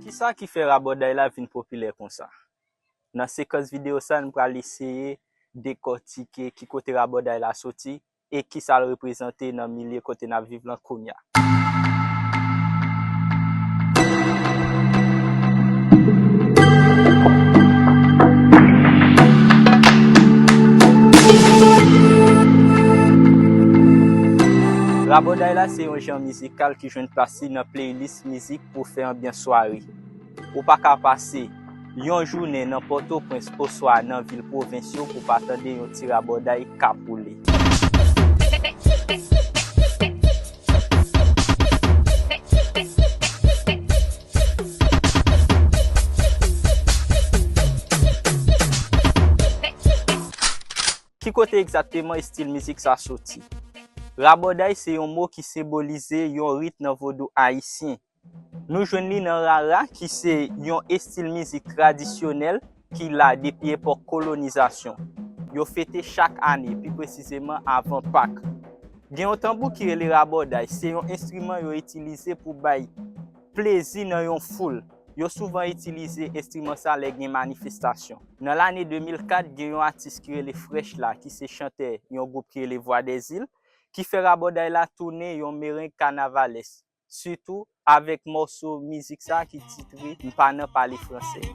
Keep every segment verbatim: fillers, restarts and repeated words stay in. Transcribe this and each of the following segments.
Kisa ki fè rabòday la vin popilè konsa? Nan sekans videyo sa, nou pral eseye dekòtike ki kote rabòday la soti e kisa l reprezante nan milye kote n ap viv lan kounye a. Rabòday la se yon jan mizikal ki jwenn plas li nan playlist mizik pou fè anbyans sware. Ou pa ka pase yon jounen nan Pòtoprens oswa nan vil pwovens yo pou pa tande yon ti rabòday k ap woule. Ki kote egzakteman estil mizik sa soti? Rabòday se yon mo ki senbolize yon rit nan vodou ayisyen. Nou jwenn li nan rara, ki se yon estil mizik tradisyonèl ki la depi epòk kolonizasyon. Yo fete chak ane, pi presizeman avan Pak. Gen yon tanbou ki rele rabòday, se yon enstriman yo itilize pou bay plezi nan yon foul. Yo souvan itilize enstriman sa lè gen manifestasyon. Nan lane de mil kat, gen yon atis ki rele Fresh La, ki se chantè yon gwoup ki rele Vwa dèzil, ki fè rabòday la tounen yon mereng kanavalès, sitou avèk mòso mizik sa ki titre M pa nan pale fransè.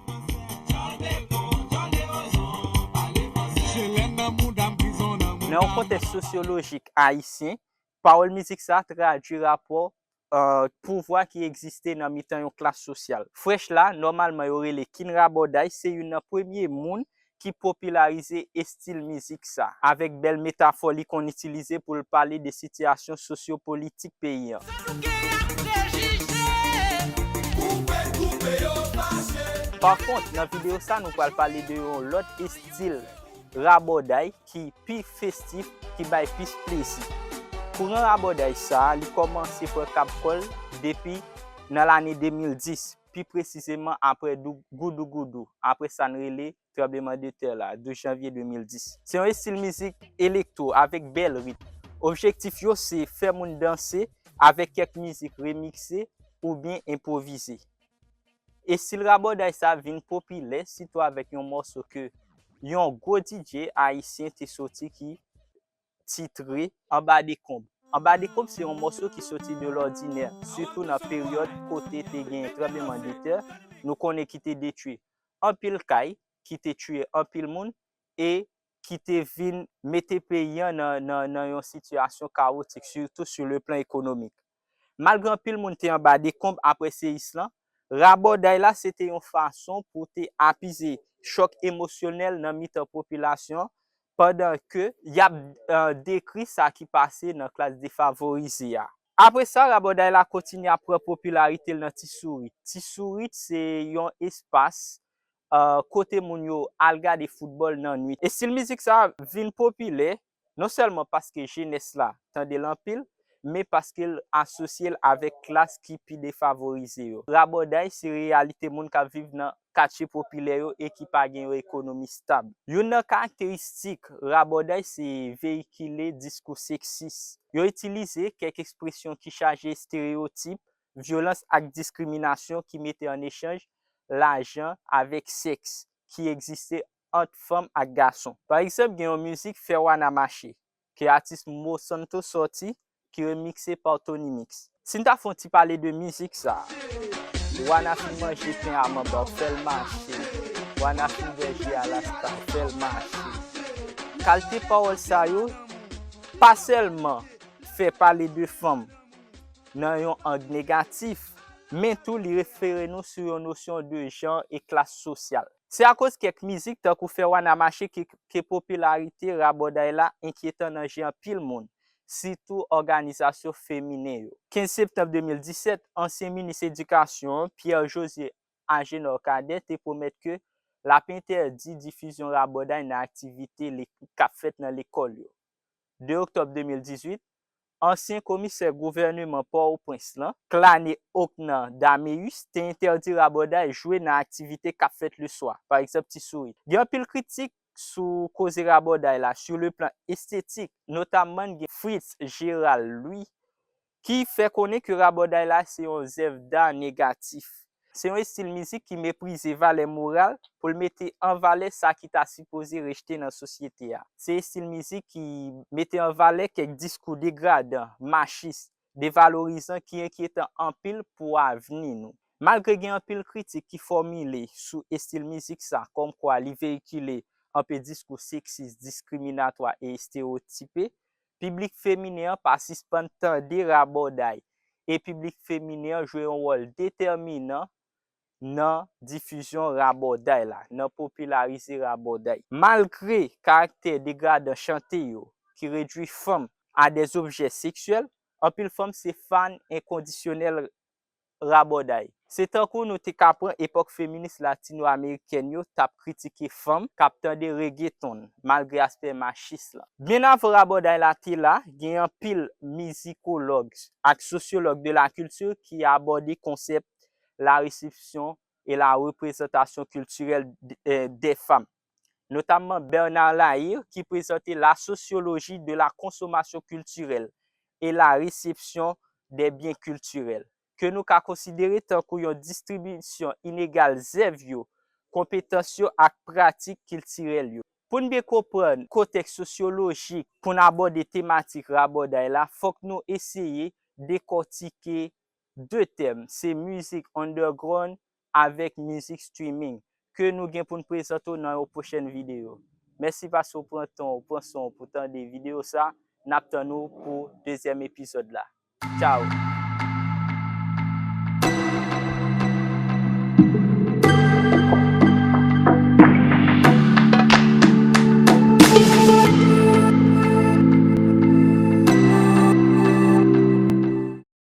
Nan yon kontèks sosyolojik ayisyen, pawòl mizik sa tradui rapò, euh, pouvwa ki egziste nan mitan yon klas sosyal. Fresh La, nòmalman yo rele King Rabòday, se youn nan premye moun ki popilarize estil mizik sa, avèk bèl metafò li konn itilize pou l pale de sitiyasyon sosyopolitik peyi an. Pa kont, nan videyo sa, nou pral pale de yon lòt estil rabòday ki pi festif, ki bay plis plezi. Kouran rabòday sa, li kòmanse pran kab kò l depi nan lane de mil dis, pi presizeman apre dou-, goudougoudou, apre sa n rele tranbleman de tè la, douz janvye de mil dis. Se yon estil mizik elektwo avèk bèl rit. Objektif yo se fè moun danse avèk kèk mizik remikse oubyen enpwovize. Estil rabòday sa vin popilè sitou avèk yon mòso ke yon gwo D J ayisyen te soti ki titre Anba Dekonb. Anba Dekonb se yon mòso ki soti de lòdinè, sitou nan peryòd kote te gen tranbleman de tè, nou konnen ki te detwi anpil kay, ki te tiye anpil moun, e ki te vin mete peyi an nan, nan, nan yon sitiyasyon kawotik, sitou sou le plan ekonomik. Malgre anpil moun te anba dekonb apre seyis lan, rabòday la se te yon fason pou te apize chòk emosyonèl nan mitan popilasyon, pandan ke y ap, euh, dekri sa ki pase nan klas defavorize a. Apre sa, rabòday la kontinye ap pran popilarite l nan Ti Sourit. Ti Sourit se yon espas, euh, kote moun yo al gade foutbòl nan nwit. Estil mizik sa a vin popilè non sèlman paske jenès la tande l anpil, men paske l asosye l avèk klas ki pi defavorize yo. Rabòday se reyalite moun k ap viv nan katye popilè yo e ki pa gen yon ekonomi stab. Youn nan karakteristik rabòday se veyikile diskou seksis. Yo itilize kèk ekspresyon ki chaje estereyotip, vyolans ak diskriminasyon ki mete an echanj lajan avèk sèks ki egziste ant fanm ak gason. Pa egzanp, gen yon mizik Fè Wana Mache, ke atis Mo Santo sòti, ki remikse pa Tony Mix. Si n ta fè yon ti pale de mizik sa, Wana fin manje pen a manba, fè l mache. Wana fin bwè ji a lasta, fè l mache. Kalte pawòl sa yo pa sèlman fè pale de fanm nan yon ang negatif, men tou li refere nou sou yon nosyon de jan e klas sosyal. Se akoz kèk mizik, tankou Fè Wana Mache, ki, ke popilarite rabòday la enkyetan nan je anpil moun, sitou òganizasyon feminen yo. Kenz septanm de mil disèt, ansyen minis edikasyon an, Pierre José Agénor Cadet, te pwomèt ke l ap entèdi difizyon rabòday nan aktivite le-, k ap fèt nan lekòl yo. De oktòb de mil dizuit, ansyen komisè gouvèneman Pòtoprens lan, Clané Ocnan Daméus, te entèdi rabòday jwe nan aktivite k ap fèt leswa, pa egzanp Ti Sourit. Gen anpil kritik sou koze rabòday la, sou le plan estetik, notamman gen Fritz Gérald Louis, ki fè konnen ke rabòday la se yon zèv da negatif. Se yon estil mizik ki meprize valè moral pou l mete an valè sa ki ta sipoze rejte nan sosyete a. Se estil mizik ki mete an valè kèk diskou degradan, machis, devalorizan ki enkyetan anpil pou avni nou. Malgre gen anpil kritik ki fòmile sou estil mizik sa, kòmkwa li veyikile anpil diskou seksis, diskriminatwa e estereyotipe, piblik feminen an pa sispann tande rabòday, e piblik feminen an jwe yon wòl detèminan nan difizyon rabòday la, nan popilarize rabòday. Malgre karaktè degradan chante yo, ki redui fanm a dè objè seksyèl, anpil fanm se fan enkondisyonèl rabòday. Se tankou nou te ka pran epòk feminis latino-amerikèn yo t ap kritike fanm k ap tande regeton, malgre aspè machis lan. Byen avan rabòday la te la, gen anpil mizikològ ak sosyològ de la kilti ki abòde konsèp la resepsyon e la reprezantasyon kiltirèl de, eh, des femmes, notamman Bernard Lahire, ki prezante la sociologie de la consommation culturelle et la réception des biens culturels, ke nou ka konsidere tankou yon distribisyon inegal zèv yo, konpetans yo ak pratik kiltirèl yo. Pou n byen konprann kontèks sosyolojik, pou n abòde tematik rabòday la, fòk nou eseye dekòtike de tèm, se mizik underground avèk mizik streaming, ke nou gen pou n prezante w nan yon pwochèn videyo. Mèsi paske w pran tan w, pran son w pou tande videyo sa. N ap tann ou pou dezyèm epizòd la. Tchao!